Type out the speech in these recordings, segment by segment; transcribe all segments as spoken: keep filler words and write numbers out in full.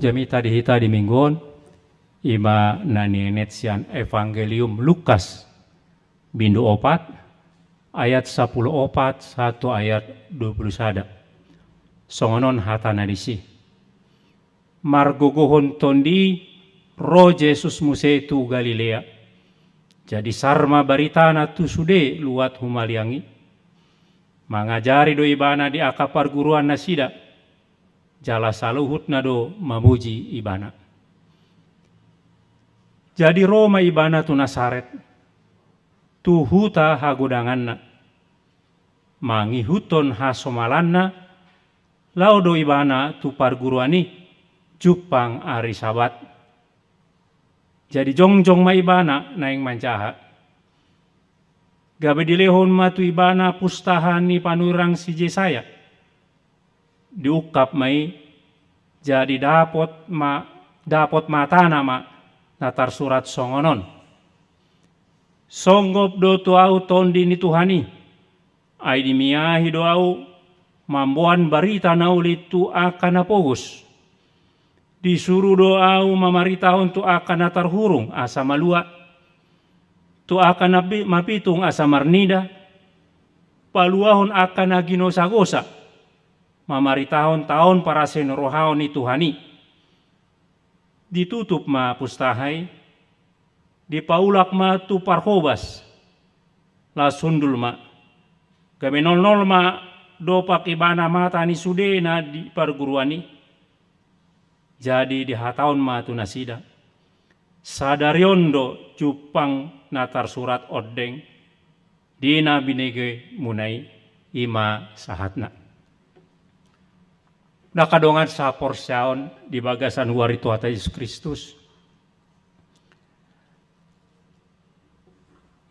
Jamita di hita di minggu on, ima na nienet sian Evangelium Lukas, bindu opat, ayat sampulu opat sahat tu ayat dua pulu sada. Songon on hatana disi. Margogohon tondi ro Jesus muse tu Galilea. Jadi sar ma baritana tu sude luat humaliang i. Mangajari do ibana di angka parguruan nasida. Jala saluhutna do mamuji ibana. Jadi ro ma ibana tu Nasaret, tu huta hagodanganna. Mangihuthon hasomalanna, laho do ibana tu parguruan i, jumpang ari Sabat. Jadi jongjong ma ibana naeng manjaha. Gabe dilehon ma tu ibana pustaha ni panurirang si Jesaya. Diungkap ma i, jadi dapot ma, dapot ma hatana ma na tarsurat songon on. Songgop do tu ahu tondi ni Tuhan i, ai dimiahi do ahu mamboan barita na uli tu angka na pogos. Disuru do ahu mamaritahon tu angka na tarhurung asa malua, tu angka na pi-, mapitung asa marnida, paluahon angka na ginosagosa, mamaritahon taon parasirohaon ni Tuhan i. Ditutup ma pustaha i, dipaulak ma tu parhobas, laos hundul ma. Gabe nolnol ma dompak ibana mata ni sude na di parguruan i. Jadi dihatahon ma tu nasida. Sadari on do jumpang na tarsurat ondeng di na binegemuna i, ima sahatna. Na angka dongan saporseaon di bagasan huari Tuhanta Jesus Kristus.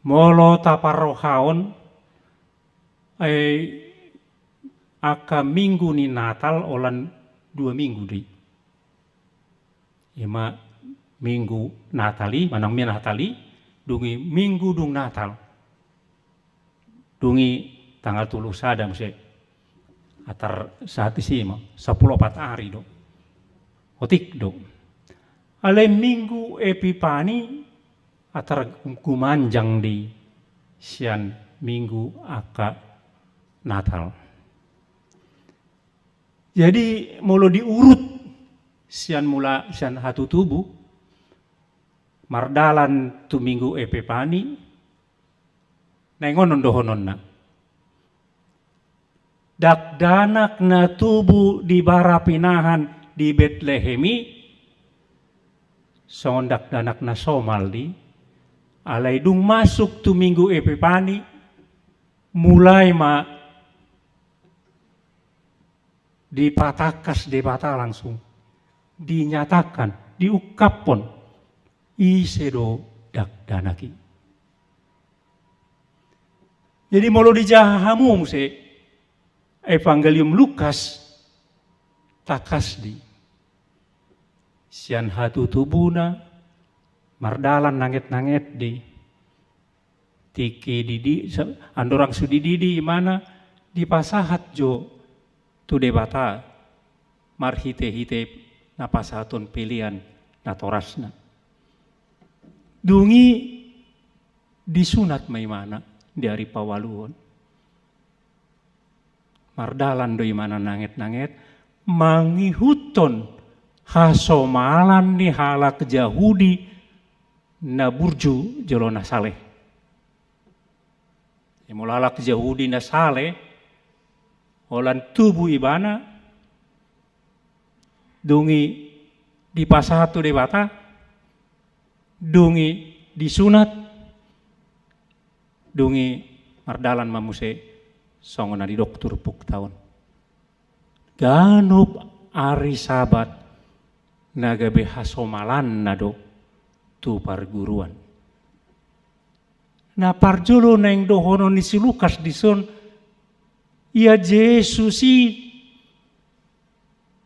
Molo taparrohaon, eh, angka minggu ni Natal holan dua minggu do i. Ima minggu Natal i, manang mi Natal i, dung i minggu dung Natal. Dung i tanggal tolu sada muse. Antar sahat disi ma, sampulu opat ari do. Otik do. Alai minggu Epipani antar gumanjang do i sian minggu angka Natal. Jadi molo diurut sian mula, sian hatutubu, mardalan tu minggu Epipani, naeng on dohononna. Dakdanak na tubu di bara pinahan di Betlehem i, songon dakdanak na somal do i, alai dung masuk tu minggu Epipani, mulai ma dipatangkas Debata langsung, dinyatakan, diungkaphon, ise do dakdanak i. Jadi molo dijaha hamu muse Evangelium Lukas, tangkas do i. Sian hatutubuna, mardalan nanget-nanget do i. Tingki didi, sa-, andorang so dididi imana, dipasahat jo tu Debata marhite-hite na pasahaton pelean natorasna. Dung i disunat ma imana di ari paualuhon. Mardalan do imana nanget-nanget, mangihuthon hasomalan ni halak Jahudi na burju jolo na saleh. Ia molo halak Jahudi na saleh, holan tubu ibana, dung i dipasahat tu Debata, dung i disunat, dung i mardalan ma muse songon na didok turpukta on. Ganup ari Sabat na gabe hasomalanna do tu parguruan. Na parjolo naeng dohonon ni si Lukas dison, ia Jesus i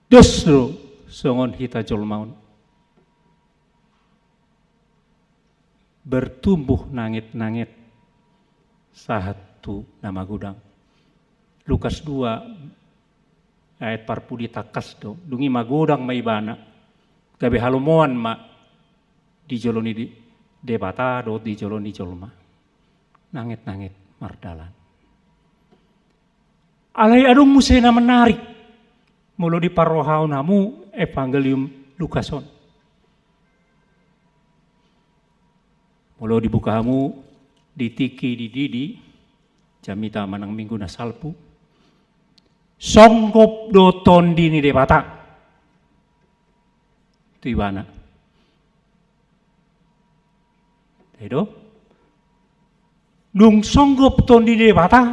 dos do songon hita jolma on. Bertumbuh nanget-nanget sahat tu na magodang. Lukas dua ayat parpudi tangkas do, dung i magodang ma ibana. Gabe halomoan ma di jolo ni di-, Debata dohot di jolo ni jolma. Nanget-nanget mardalan. Alai adong muse na menarik molo diparrohahon hamu Evangelium Lukas on. Molo dibuka hamu di tingki di didi, jamita manang minggu na salpu, songgop do Tondi ni Debata tu ibana. I do? Dung songgop Tondi ni Debata,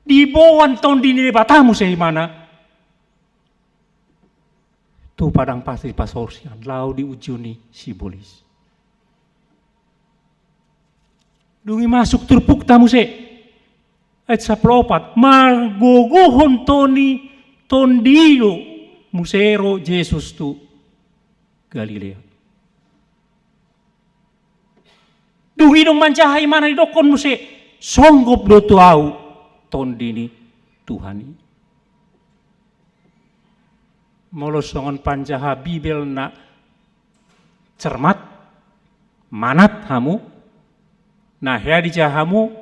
diboan Tondi ni Debata muse ibana tu padang pasir pasorsian, laho di ujung ni sibolis. Dung i masuk turpukta muse. Ayat sampulu opat, margogohon Tondi, Tondi i do muse ro Jesus tu Galilea. Dung i dung manjaha ibana didokkon muse, songgop do tu ahu Tondi ni Tuhan i. Molo songon panjaha Bibel na cermat, manat hamu, na hea dijaha hamu,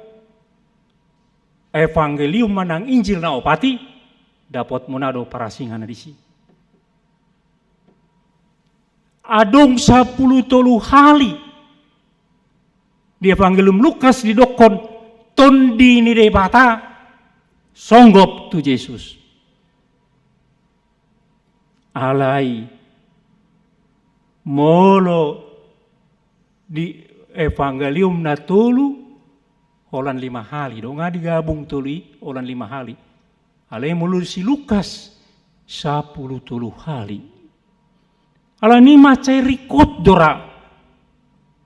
Evangelium manang Injil na opat i, dapotmuna do parasingan na disi. Adong sampulu tolu hali di Evangelium Lukas didokkon Tondi ni Debata songgop tu Jesus. Alai molo di Evangelium na tolu, holan lima hali do, nga digabung tolu i, holan lima hali. Alai molo si Lukas, sampulu tolu hali. Alani mansai ringkot do ra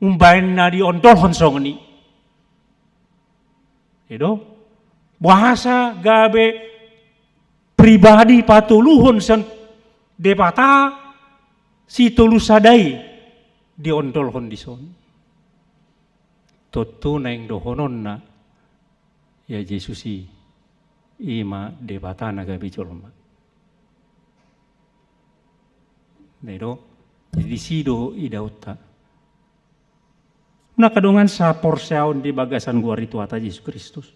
umbahen na diondolhon songon i. I do? Boasa gabe pribadi patoluhon sian Debata sitolu sada i diondolhon dison? Tontu naeng dohononna, ia Jesus i, i ma Debata na gabe jolma. Na i do, jadi disi do idaonta. Nunga dongan saporseaon di bagasan goar ni Tuhanta Jesus Kristus.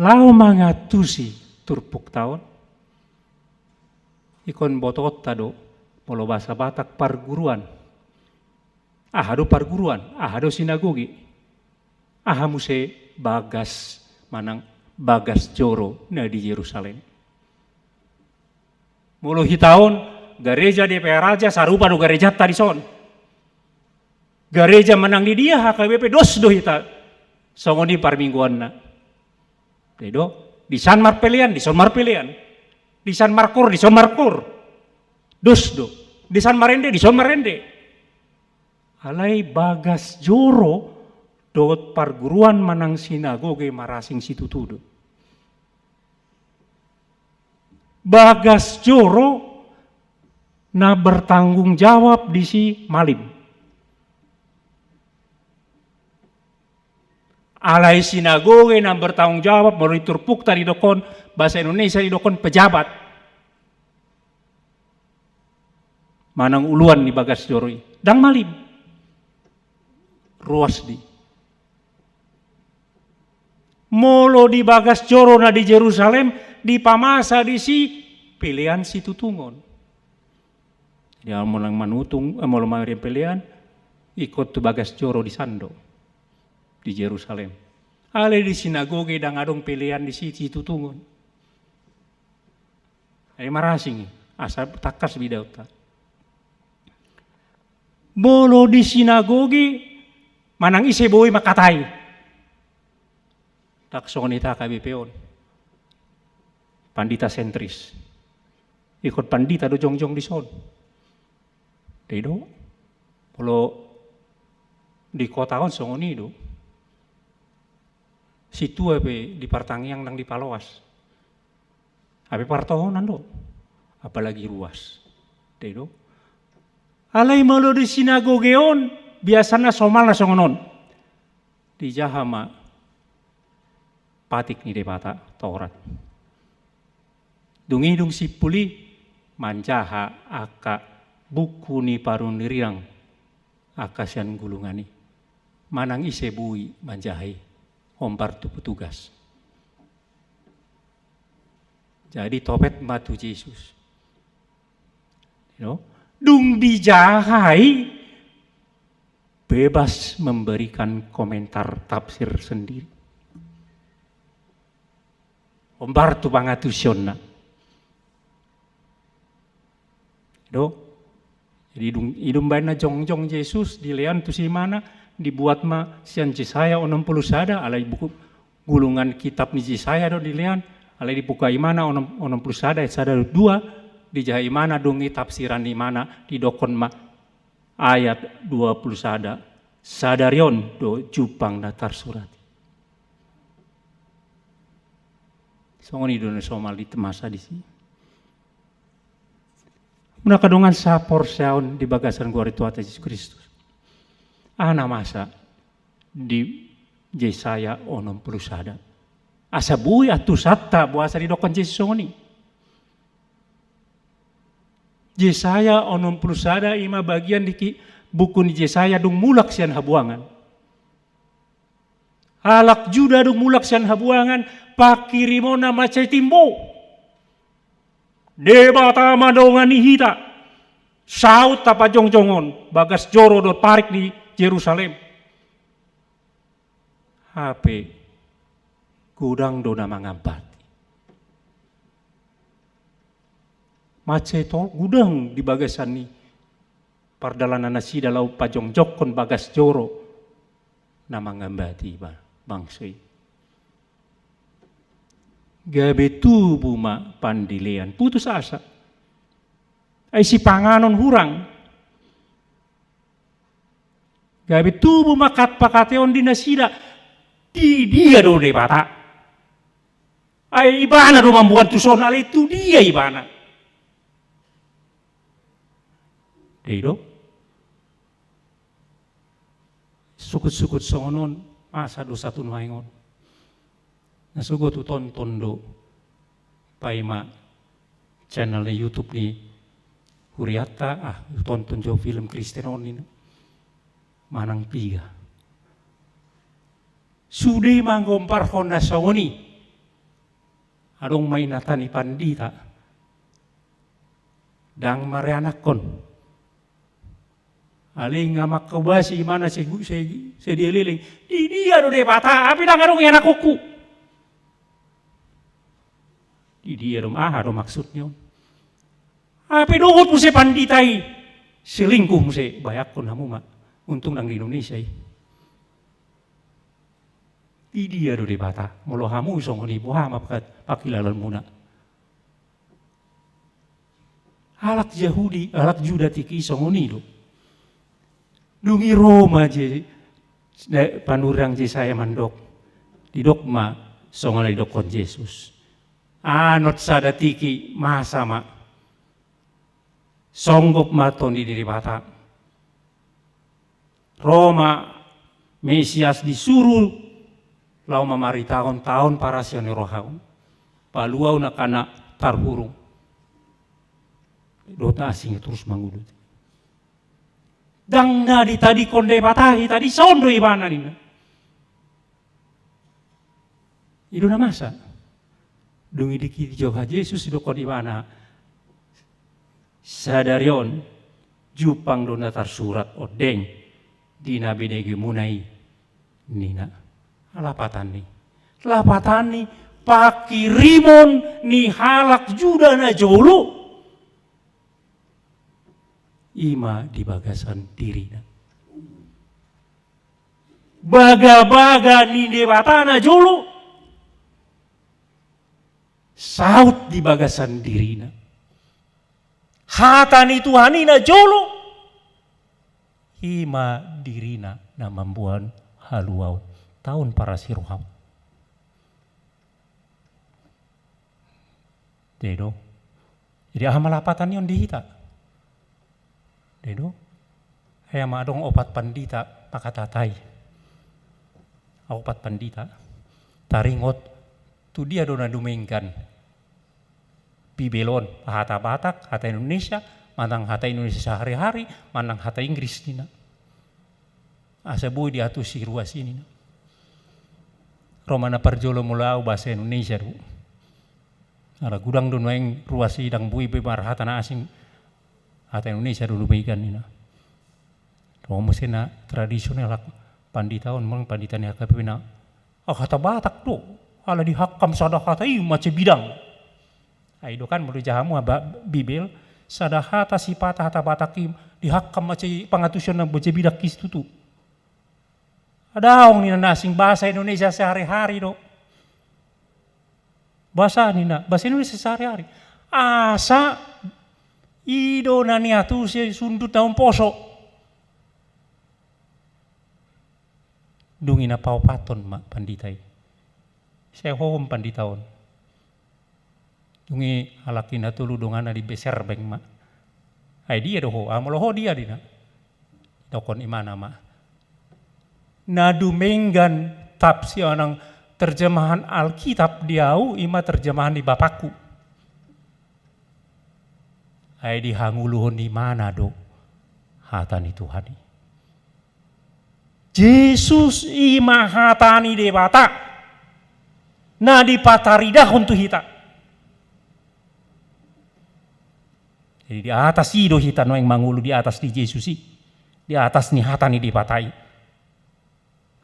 Laho mangantusi turpukta on, ingkon botoonta do, molo bahasa Batak parguruan. Aha do parguruan, aha do sinagoge, aha muse bagas manang bagas joro na di Jerusalem. Molo hita on, gareja di P A Raja sarupa do garejanta dison. Gareja manang di dia H K B P dos do hita songon i parmingguanna. I do, disan marpelean, dison marpelean. Disan markoor, dison markoor. Dos do. Disan marende, dison marende. Alai bagas joro dohot parguruan manang sinagoge marasing situtu do. Bagas joro na bertanggung jawab disi malim. Alai sinagoge na bertanggung jawab, molo di turpukta didokkon, bahasa Indonesia didokkon pejabat. Manang uluan ni bagas joro i. Ndang malim. Ruas do i. Molo di bagas joro na di Jerusalem, dipamasa disi pelean situtungon. Jadi molo manutung, eh, molo marpelean, ingkon tu bagas joro disan do di Jerusalem. Alai di sinagoge ndang adong pelean disi situtungon. Ai marasing i, asa tangkas be idaonta. Molo di sinagoge, manang ise boi mangkatai. Ndang songon hita H K B P on. Pandita sentris. Ingkon pandita do jongjong dison. I do. Molo di kota on songon i do. Sintua pe di partangiang ndang dipaloas. Hape partohonan do. Apalagi ruas. I do. Alai molo di sinagoge on, biasana somalna songon on. Dijaha ma patik ni Debata, Taurat. Dung i dung simpul i manjaha angka buku ni panurirang angka sian gulungan i. Manang ise boi manjaha i, hombar tu petugas. Jadi topet ma tu Jesus. Dung dijaha i, bebas memberikan komentar tafsir sendiri. Hombar tu pangatusionna. Do. Jadi dung, dung baen na jongjong Jesus dilean tusi imana, dibuat ma sian Jesaya onom pulu sada, alai buku gulungan kitab ni Jesaya do dilean, alai dibuka imana onom, onom pulu sada ayat sada dua, dijaha imana, dung i tafsiran imana, didokkon ma ayat dua pulu sada, sadari on do jumpang na tarsurat i. Songon i do na somal di masa disi. Muna angka dongan saporseaon di bagasan goar ni Tuhanta Jesus Kristus. Aha na masa di Jesaya onom pulu sada. Asa boi antusanta boasa didokkon Jesus songon i. Jesaya onom pulu sada i ma bagian di ki-, buku ni Jesaya dung mulak sian habuangan. Halak Juda dung mulak sian habuangan, pangkirimonna mansai timbo. Debata mandongani hita, saut tapajongjong on, bagas joro dohot parik ni Jerusalem. Hape godang do na mangambati. Mansai tol godang di bagasan ni pardalanannasida laho pajongjongkon bagas joro na mangambati ba-, bangso i. Gabe tubu ma pandilean, putus asa. Ai sipanganon hurang. Gabe tubu ma angka pangkataion di nasida. Di dia do Debata? Ai ibana do mamboan tuson, alai tu dia ibana? Dei do. Sukut-sukut songon on, masa do satu nuaeng on. Na sogot hutonton do, paima channel ni YouTube ni hurianta, ah, hutonton jo film Kristen on ninna. Manang piga. Sude manggombarhon na songon i. Adong ma inanta ni pandita. Ndang marianakkon. Alai nga mangkobasi imana se-, se-, sedia leleng. Di dia do Debata, hape ndang adong ianakkonku? Di dia do, aha do maksudna on? Hape dohot muse pandita i selingkuh muse, bayangkon hamu ma. Untung ndang di Indonesia i. Di dia do Debata? Molo hamu songon i, boha ma pangkat-, pangkilalaanmuna? Halak Jahudi, halak Juda tingki i songon i do. Dung i ro ma Je-, ne-, panurirang Jesaya mandok. Didok ma songon na didokkon Jesus. Annon sada tingki masa ma. Songgop ma Tondi ni Debata. Ro ma Mesias disuru laho mamaritahon taon parasian ni roha on. Paluaon angka na tarhurung. Dohot na asing i torus mangudut. Ndang na ditadingkon Debata hita, dison do ibana ninna. I do na masa. Dung i dijou Jesus, didokkon ibana, sadari on jumpang do na tarsurat ondeng di na binegemuna i, ninna. Lapatanni. Lapatanni, pangkirimon ni halak Juda na jolo. I ma di bagasan dirina. Bagabaga ni Debata na jolo saut di bagasan dirina. Hata ni Tuhan i na jolo, i ma dirina na mamboan haluaon. Taon parasi roha on. Dei do. Jadi aha ma lapatanni on di hita? Dei do. Ai ma adong opat pandita pakatatai. Opat pandita. Taringot tu dia do na dumenggan. Bibel on, hata Batak, hata Indonesia, manang hata Indonesia sehari-hari, manang hata Inggris ninna. Asa boi diantusi ruas i ninna. Ro ma na parjolo molo au bahasa Indonesia do. Ala godang do nuaeng ruas i ndang boi be marhata na asing, hata Indonesia do dupaikan ninna. Ro muse na tradisional, pandita on, memang pandita ni H K B P na, ah, hata Batak do, ala dihangkam sada hata i mansai bidang. Ai do kan molo ija hamu aba Bibel, sada hata sipata hata Batak i dihangkam mansai pangantusion na mansai bidang i situtu. Adong ninna na asing, bahasa Indonesia sehari-hari do. Bahasa ninna, bahasa Indonesia sehari-hari. Asa i do na niantusi sundut na umposo. Dung i na paopathon ma pandita i. Sai hohom pandita on. Dung i halak i na tolu donganna dibeserbeng ma. Ai dia do ho, ah, molo ho dia ninna. Didok imana ma. Na dumenggan tafsir manang terjemahan Alkitab di au, i ma terjemahan ni bapakku. Ai dihangoluhon imana do hata ni Tuhan i. Jesus i ma hata ni Debata na dipataridahon tu hita. Jadi di atas i do hita nuaeng mangolu, di atas ni Jesus i, di atas ni hata ni Debata i.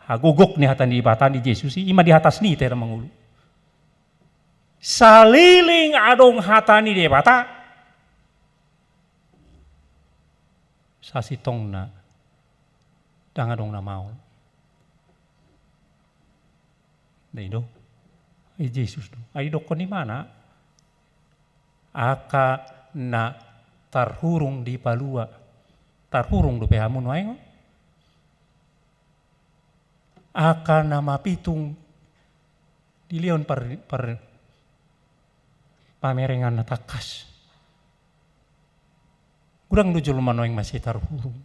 Hagogok ni hata ni Debata ni Jesus i, i ma di atas ni hita mangolu. Saleleng adong hata ni Debata, sasintongna ndang adong na maol. Ndai do. Ai Jesus do. Ai didokkon imana, angka na tarhurung dipalua. Tarhurung dope hamu nuaeng on. Angka na mapitung dilehon par, par, pamerengan na tangkas. Godang do jolma nuaeng mansai tarhurung.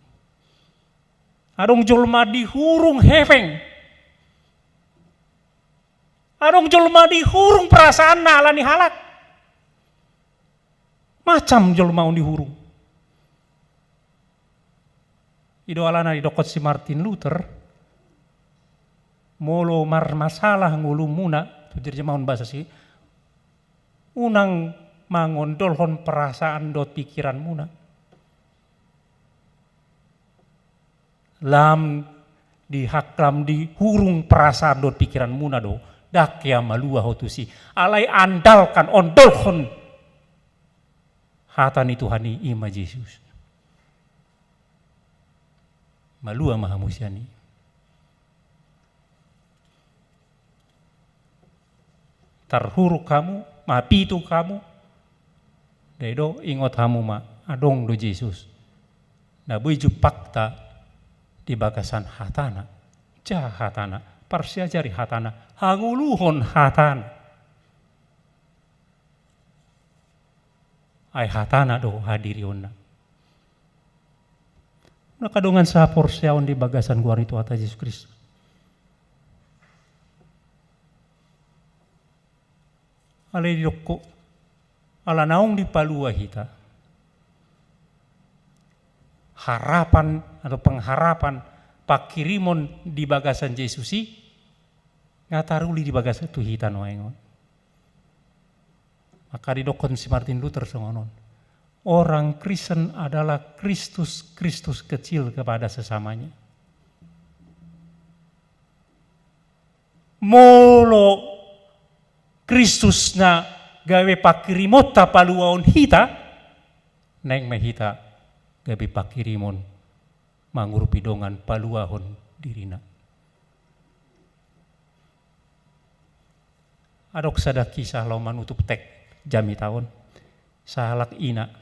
Adong jolma dihurung hepeng. Adong jolma dihurung perasaanna ala ni halak. Macam jolma on dihurung. I do alana didokkon si Martin Luther, molo marmasalah ngolumuna, tu terjemahon bahasa si, unang mangondolhon perasaan dohot pikiranmuna. Lam dihak, lam dihurung perasaan dohot pikiranmuna do, ndang hea malua ho tusi. Alai andalkan, ondolhon hata ni Tuhan i, i ma Jesus. Malua ma hamu sian i. Tarhurung hamu, mapitung hamu. Ndai do, ingot hamu ma, adong do Jesus. Na boi jumpangta di bagasan hatana. Jaha hatana, parsiajari hatana, hangoluhon hatana. Ai hatana do hadirionna. Angka dongan sahaporseaon di bagasan goar ni Tuhanta Jesus Kristus. Alai didok ho, ala naung dipalua hita, harapan atau pengharapan pangkirimon di bagasan Jesus i, nga taruli di bagasan tu hita nuaeng on. Maka didokkon si Martin Luther songon on. Orang Kristen adalah Kristus, Kristus kecil kepada sesamanya. Molo Kristus na gabe pangkirimonta paluaon hita, naeng ma hita gabe pangkirimon mangurupi dongan paluahon dirina. Adong sada kisah laho manutup teks jamita on. Sahalak ina.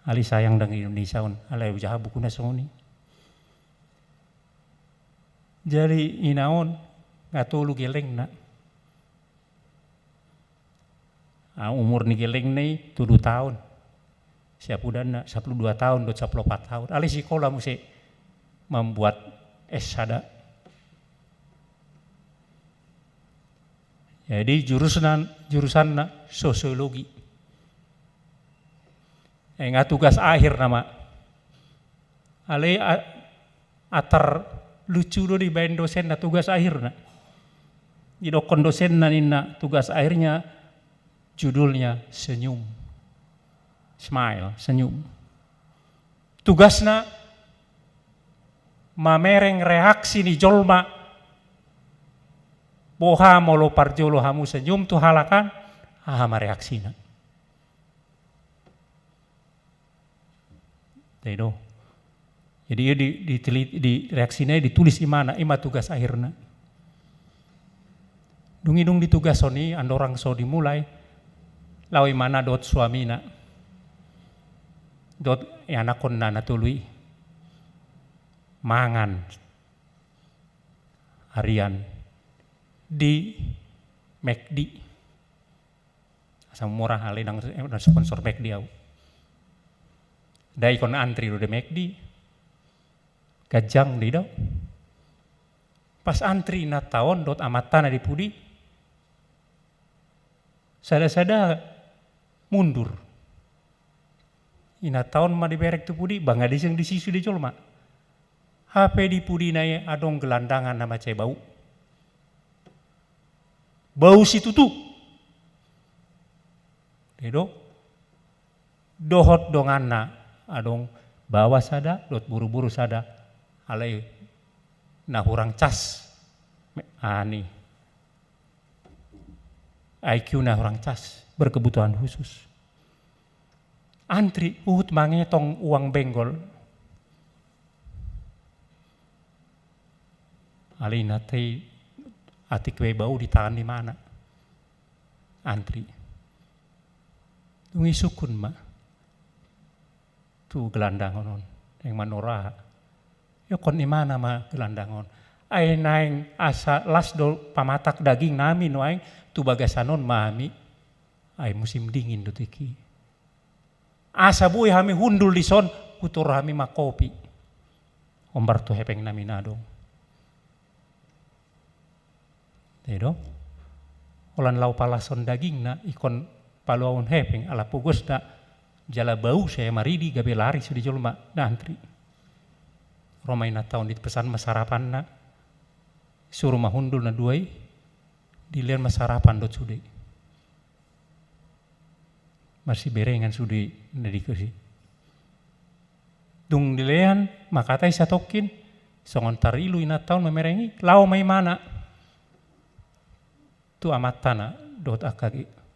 Alai sayang ndang Indonesia on, alai hujaha bukuna songon i. Jadi ina on nga tolu gellengna. Ah, umur ni gellengna i tolu taon. Siapudanna sampulu dua taon dohot sampulu opat taon. Alai sikola muse mambuat S sada. Jadi jurusan, jurusanna sosiologi. Eh, nga tugas akhir nama. Alai a-, atar lucu do dibaen dosenna tugas akhirna. Didokkon dosenna ninna tugas akhirnya judulnya senyum. Smile, senyum. Tugasna mamereng reaksi ni jolma. Boha molo parjolo hamu senyum tu halak an, aha ma reaksina. Tei do. Jadi ia di, di, di reaksina ditulis imana, ima tugas akhirna. Dung i dung ditugashon i, andorang so dimulai, laho imana dohot suamina. Dohot ianakhonna na tolu i. Mangan. Arian. Di McD. Asa murah alai ndang, eh, ndang sponsor McD au. Ndai kon antri do di McD. Ganjang do i do. Pas antri inanta on dohot amantana di pudi. Sada-sada mundur. Inanta on ma dibereng tu pudi, ba nga disi, disi sude jolma. Hape di pudina i adong gelandangan na mansai bau. Bau situtu. Tei do. Dohot donganna adong baoa sada, dohot boru-boru sada, alai na hurang cas. Ani. I Q na hurang cas, berkebutuhan khusus. Antri, huhut mangetong uang benggol. Alai inanta i atik be bau di tangan ni imana. Antri. Dung i sungkun ma. Tu gelandangan on. Naeng manora. Didok imana ma gelandangan on. Ai naeng asa las do pamatak daging nami nuaeng tu bagasan on ma hami. Ai musim dingin do tingki. Asa boi hami hundul dison, hutor hami ma kopi. Hombar tu hepeng nami na adong. Tei do. Holan laho palashon dagingna, ingkon paluahon hepeng, ala pogosna jala bau sai maridi gabe lari sude jolma, na antri. Ro ma inanta on dipesan ma sarapanna, suru ma hundul na dua i, dilehon ma sarapan dohot sude. Marsiberengan sude na di kursi. Dung dilehon, mangkatai satongkin, songon tarilu inanta on mamereng i, laho ma imana. Tu amantana, dohot angka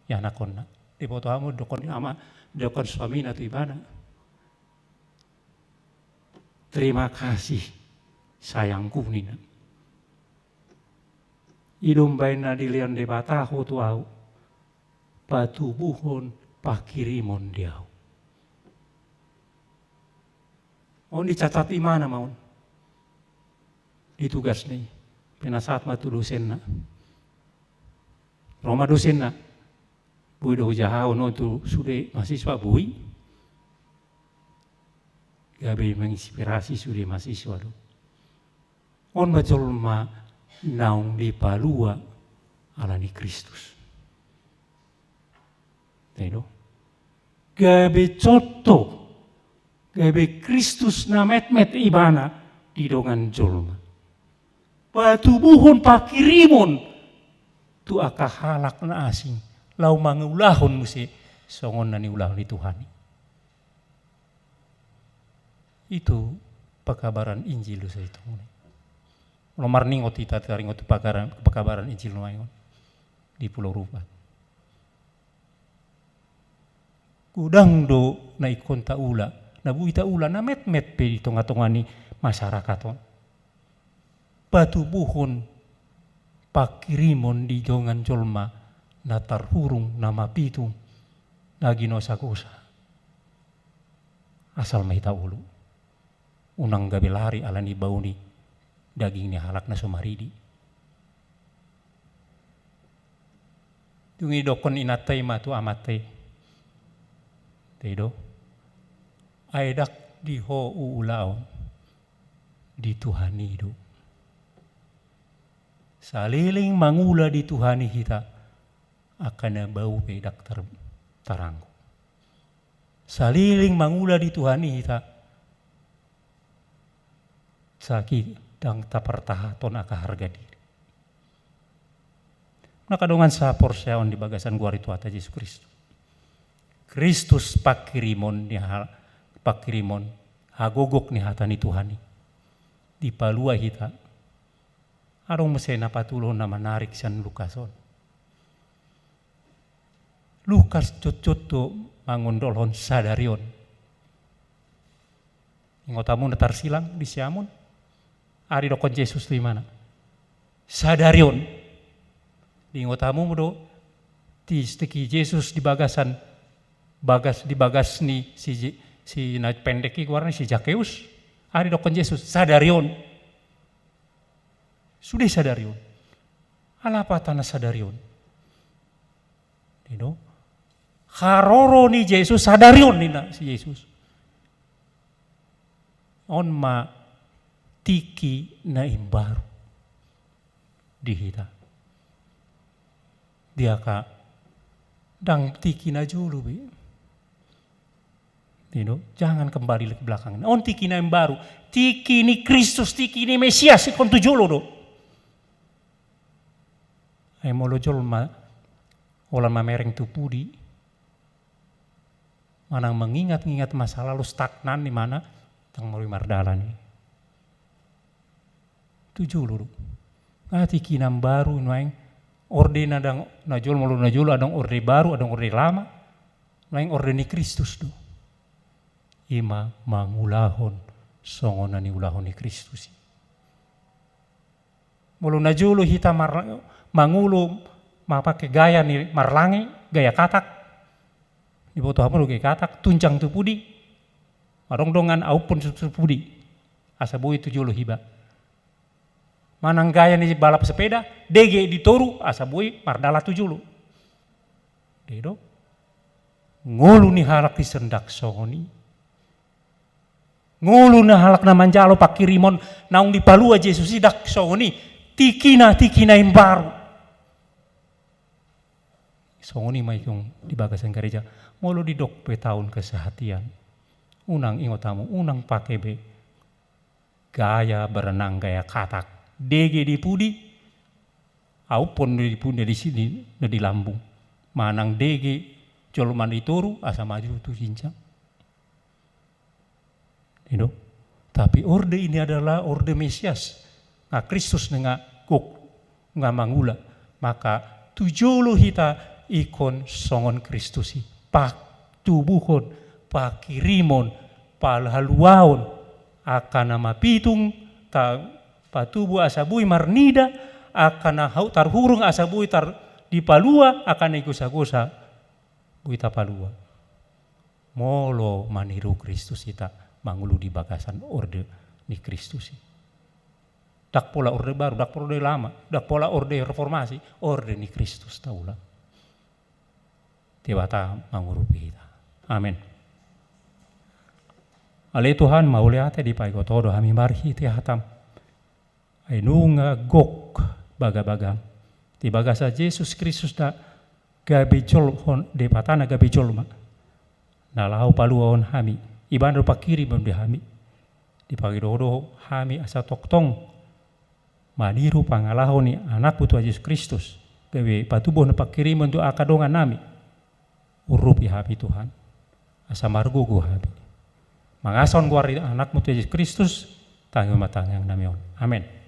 ianakhonna. Diboto hamu, didokkon ama, didokkon suamina tu ibana. Terima kasih, sayangku ninna. I do umbaen na dilehon Debata ho tu ahu. Patubuhon pangkirimon di ahu. On dicatat imana ma on. Di tugasna i. Pinasahat ma tu dosenna. Ro ma dosenna. Boi do hujahahon on tu sude mahasiswa boi. Gabe menginspirasi sude mahasiswa do. On ma jolma naung dipalua ala ni Kristus. Tei do. Gabe contoh, gabe Kristus na metmet ibana di dongan jolma. Patubuhon pangkirimon tu angka halak na asing, laho mangulahon muse songon na niulahon ni Tuhan i. Itu pekabaran Injil do sai tong. Molo marningot hita taringot tu pekabaran, pekabaran Injil nuaeng on di Pulau Rupat. Godang do na ingkon taula, na boi taula, na metmet pe di tongatonga ni masyarakat on. Patubuhon pangkirimon di dongan jolma na tarhurung, na mapitung, na ginosagosa. Asal ma hita olo. Unang gabe lari ala ni bau ni daging ni halak na so maridi. Dung i didokkon inanta i ma tu amanta i. Tei do. Ai ndang di ho uulaon, di Tuhan i do. Saleleng mangula di Tuhan i hita, angka na bau pe ndang tar-, taranggo. Saleleng mangula di Tuhan i hita, saki ndang tapartahathon angka harga diri. Na angka dongan sahaporseaon di bagasan goar ni Tuhanta Jesus Kristus. Kristus pangkirimon ni ha-, pangkirimon hagogok ni hata ni Tuhan i. Dipalua hita. Adong muse na patuluhon na manarik sian Lukas on. Lukas jotjot do mangondolhon sadari on. Ingot hamu na tarsilang di siamun. Aha didokkon Jesus tu imana? Sadari on. Diingot hamu do, di tingki Jesus di bagasan, bagas, di bagas ni si, si na pendek i goarna si Zakeus. Aha didokkon Jesus? Sadari on. Sude sadari on. Alapa tana sadari on? Didok, haroro ni Jesus sadari on ninna si Jesus. On ma tingki na imbaru di hita. Dia ka, ndang tingki na jolo be. Didok, jangan kembali ke belakang. On tingki na imbaru, tingki ni Kristus, tingki ni Mesias, ingkon tu jolo do. Ai molo jolma holan mamereng tu pudi, manang mangingat-ingat masa lalu, stagnan imana, ndang molo mardalan i. Tu jolo do. Nga tingki na imbaru nuaeng, orde na ndang, na jolo, molo na jolo adong orde baru, adong orde lama. Nuaeng orde ni Kristus do. Ima mangulahon songon na niulahon ni Kristus i. Molo na jolo hita mar-, mangolu mapake gaya ni marlange, gaya katak. Diboto hamu do gaya katak, tunjang tu pudi. Adong dongan auphon tu pudi. Asa boi tu jolo hiba. Manang gaya ni balap sepeda, dege di toru, asa boi mardalan tu jolo. Didok. Ngolu ni halak i ndang songon i. Ngolu ni halak na manjalo pangkirimon naung dipalua Jesus i ndang songon i. Tingkina, tingki na imbaru. Songon i ma ingkon di bagasan gareja. Molo didok pe taon kesehatian, unang, ingot hamu, unang pake be gaya berenang, gaya katak. Dege di pudi, auphon di pudi, di sini, di lambung. Manang dege jolma di toru, asa maju tu jinjang. Didok. Tapi orde ini adalah orde Mesias. Nga Kristus nga gok, nga mangula. Maka tu jolo hita ingkon songon Kristus i. Patubuhon, pangkirimon, paluaon. Angka na mapitung, ta-, patubu asa boi marnida, angka na hau-, tarhurung asa boi tar-, dipalua, angka na igosagosa boi tapalua. Molo maniru Kristus hita mangolu di bagasan orde ni Kristus i. Ndang pola orde baru, ndang pola orde lama, ndang pola orde reformasi, orde ni Kristus taula. Debata mangurupi hita. Amen. Ale Tuhan, mauliate dipaingot Ho do hami marhite hataM. Ai nunga gok bagabagaM. Di bagasan Jesus Kristus na gabe jolma, Debata na gabe jolma, na laho paluahon hami, ibana do pangkirimon di hami. Dipangido Ho do hami asa tongtong maniru pangalaho ni AnakMu Tuhan Jesus Kristus, gabe patubuhon pangkirimon tu angka dongannami. Urupi hami Tuhan, asa margogo hami. Mangasahon goar ni AnakMu Tuhan Jesus Kristus, tangihon ma tangiangnami on. Amen.